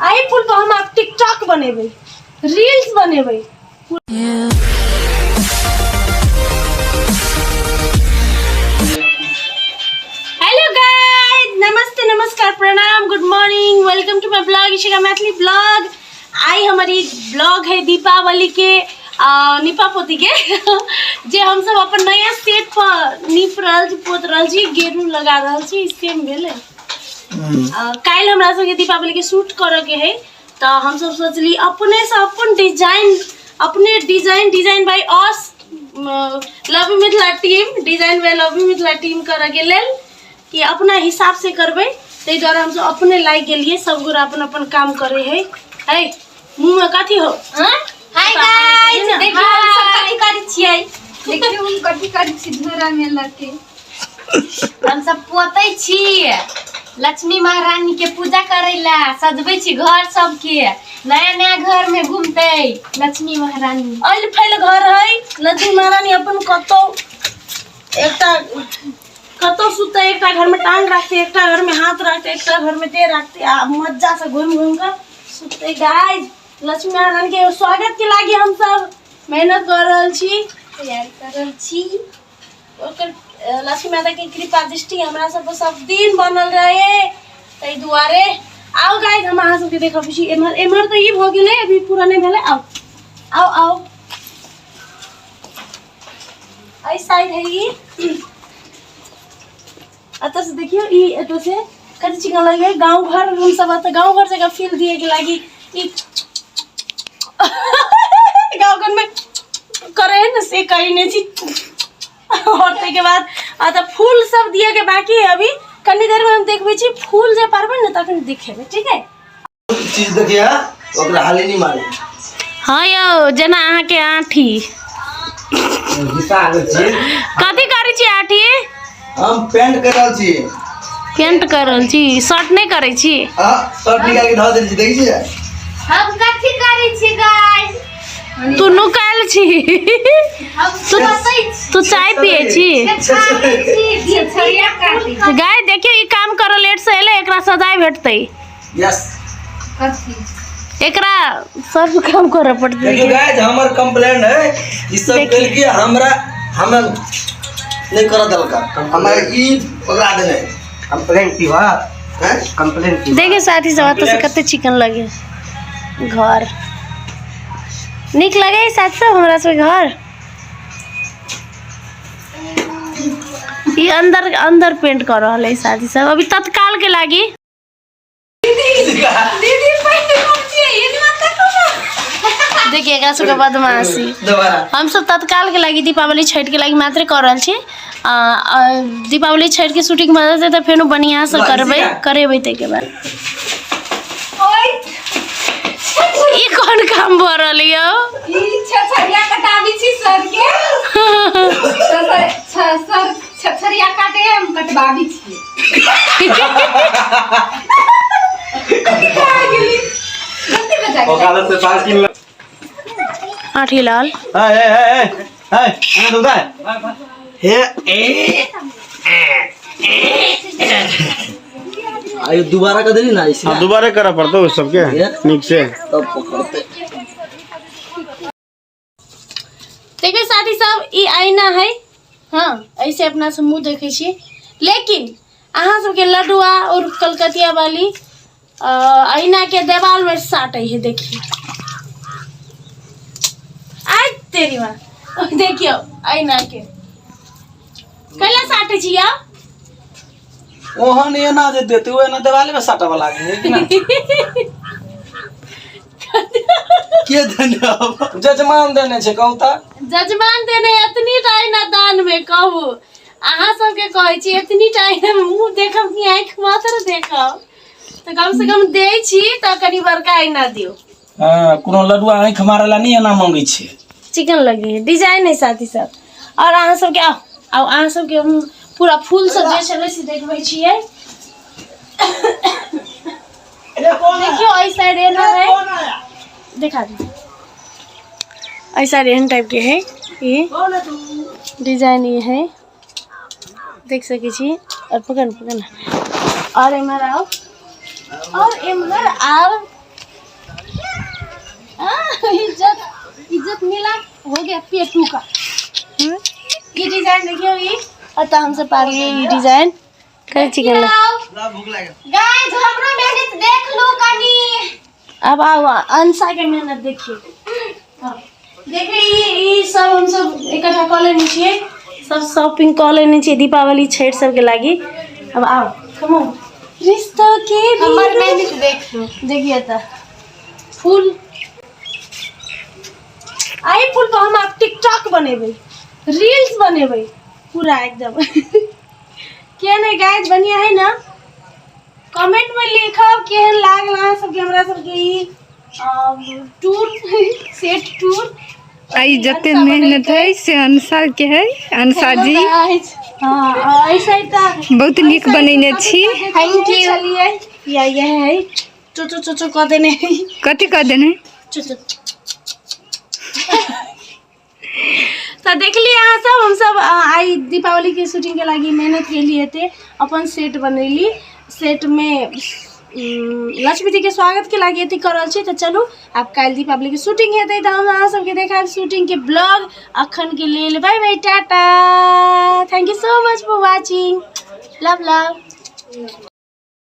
एहि पुल पर हम आब टिकटॉक बनेबै, रील्स बनेबै। हेलो गाइस, नमस्ते, नमस्कार, प्रणाम, good morning, welcome to my blog Ishika Maithili blog. आइ हमर ई ब्लॉग है दीपावली के नीपा पोती के, जे हम सब अपन नया सेट पर नीप रहल छी, पोत रहल छी, गेरू लगा रहल छी। सेम भेलै। काल्हि हमरा सबके दीपावली के शूट करऽ के है, तऽ हमसब सोचली अपने से अपन डिजाइन, अपने design, design by us love you Mithila team, design by love you Mithila team करऽ के लेल कि अपना हिसाब से करबै। ताहि दुआरे हमसब अपने लागि गेलियै, सब गोरा अपन अपन काम करे है। है मुँह में कथी हो? हाँ? हाय गाइस, देखियो हम सब कथी करै छियै। देखियो हम कथी करै छी धोरा में लके। हम सब पोतै छी, लक्ष्मी महारानी के पूजा करै ला सजबै छी घर सबके। नया नया घर में घूमतै लक्ष्मी महारानी। ऐल फैल घर है, लक्ष्मी महारानी अपन कतौ एकटा कतौ सुतै, एकटा घर में टांग राखते, एकटा घर में हाथ राखते, एकटा घर में देह राखते आ मजा से घूम घूम कर सुतते। गाइस, लक्ष्मी महारानी के स्वागत के लागी हम सब मेहनत कर रहल छी, तैयारी कर रहल छी। ओकर लक्ष्मी माता के कृपा दृष्टि हमरा सब पर सब दिन बनल रहे, ताहि दुआरे। आउ गाइस, हम अहाँ सबके देखबै छी। एम्हर एम्हर तऽ ई भऽ गेलै, अभी पूरा नहि भेलै। आउ आउ आउ, एहि साइड है ई। एतऽ से देखियौ, ई एतऽ से कथी चिकन लगे गाँव घर। हम सब एतऽ गाँव घर जगह फील दिए के लागी ई गाँव घर में करे है ने, से कही नहीं छी। और ताहिके बाद एतऽ फूल सब दिए के बाकी है। अभी कनी देर में हम देखबै छी, फूल जे पारबै ने तखन देखेबै, ठीक है? चीज देखिए, ओकरा हाली नहीं मारे। हाँ यौ, जेना अहाँके आँठी कथी करै छी आँठी? हम पेंट कर रहल छी। पेंट कर रहल छी, शर्ट नहि करै छी? हाँ, शर्ट निकाल के धऽ देने छी, देखै छियै? हम कथी करै छी गाइस? तू नुकायल छी। हम पोतै छी। तू चाय पियै छी। छेछाबै छी, छछरिया काटै। गाय देखियौ, ई काम करऽ लेट से एलै, एकरा सजाय भेटतै। यस। कथी? एकरा सब काम करऽ पड़तै। देखियो गाइस, हमर कंप्लेंट है, ई सब देखिए। कल के हमरा हमरा नहीं कर देलका, हमरा ई पकड़ा देने। कंप्लेन की बा? हैं? कंप्लेन की? देखिए साथी सब, एतऽ से कते चिकन लगे घर, नीक लगे है साथी सब हमरा सबके घर। ई अंदर अंदर पेंट कर रहल है साथी सब, अभी तत्काल के लागी। दीदी पहिने हम छियै ये बात तक। देखिए एकरा सबके बदमाशी। दोबारा। हम सब तत्काल के लागी, दीपावली छठ के लागी मात्र कर रहल छी। आ, आ, दीपावली छठ के शूटिंग भऽ जेतै तऽ फेनो बढ़िया से करबै, करेबै। ताहिके बाद ओए, ई कोन काम भऽ रहल यौ? ई छछरिया कटाबी छी सर के। सर सर छछरिया काटे, हम कटबाबी छी। कहाँ गेली? गलती बजा गेलै। वकालत से पार्किंग आठी लाल। ए ए ए ए ए दूधा हे ए आयो, दोबारा कर देली ना इसी। हाँ, दोबारा करऽ पड़तौ सबके नीक से। तब पकड़ते। देखिए साथी सब, ई आईना है। हाँ, ऐसे अपना सब मुँह देखे छी, लेकिन अहाँ सबके लडुआ और कलकतिया वाली आईना के देवाल में साटे है। देखिए, आज तेरी माँ, देखियो आईना के कैला साटे छी आप? ओहन एना जे देते, ओ एना देवाले में साटऽ लागे है कि ना? के देने अब? जजमान देने छै, कहू तऽ। जजमान देने एतनी टा आईना दान में। कहू, अहाँ सबके कहै छी, एतनी टा आईना में मुँह देखब कि आँखि मात्र देखब? तऽ कम से कम दै छी तऽ कनि बड़का आईना दियौ। हाँ, कोनो लडुआ आँखि मारे ला नहीं एना मांगै छै। चिकन लगे है डिजाइन है साथी सब। और अहाँ सबके आउ आउ, अहाँ सबके हम पूरा फूल सब जे छलै से देखबै छियै। देखियौ, एहि साइड एना है, देखा दे। एहि साइड एहन टाइप के है, ई डिजाइन ई है, देख सकै छी। और पकड़ पकड़, और एम्हर आउ, और एम्हर आउ। हो गया पेटू का। ये डिजाइन देखियो ई अतः हमसे पार ये डिजाइन करे चिकन ला। भूख लागल। गाइस हमरो मेहनत देख लू कनी। अब आओ अंशा के मेहनत देखिए। हाँ। देखिए ये सब हम सब इकट्ठा कऽ लेने छियै, सब शॉपिंग कऽ लेने छियै दीपावली छठि सबके लागी। अब आओ कम ऑन रिश्ता के भी हमर मेहनत देख लू। देखिए त फूल, आई फूल पर हम आब टिकटॉक बनेबै, रील्स बनेबै पूरा एकदम। के नहीं गाइस बढ़िया है ना? कमेंट में लिखब केहन लागल अहाँ सबके हमरा सबके ई टूर सेट टूर। आई जते मेहनत है से अंशा के है, अंशा जी। हाँ ऐसा ही था। बहुत नीक बनेने छी। Thank you. या यह है चोचो चोचो कऽ देने। कथी कऽ देने? चोचो। तऽ देखली अहाँ सब हमसब आइ दीपावली के शूटिंग के लागि मेहनत केली एते, अपन सेट बनैली। सेट में लक्ष्मी जी के स्वागत के लागि एते कर रहल छी। तऽ चलू आब काल्हि दीपावली के शूटिंग हेतै तऽ हम अहाँ सबके देखायब शूटिंग के ब्लॉग। अखन के लेल bye bye, tata, thank you so much for watching, love love.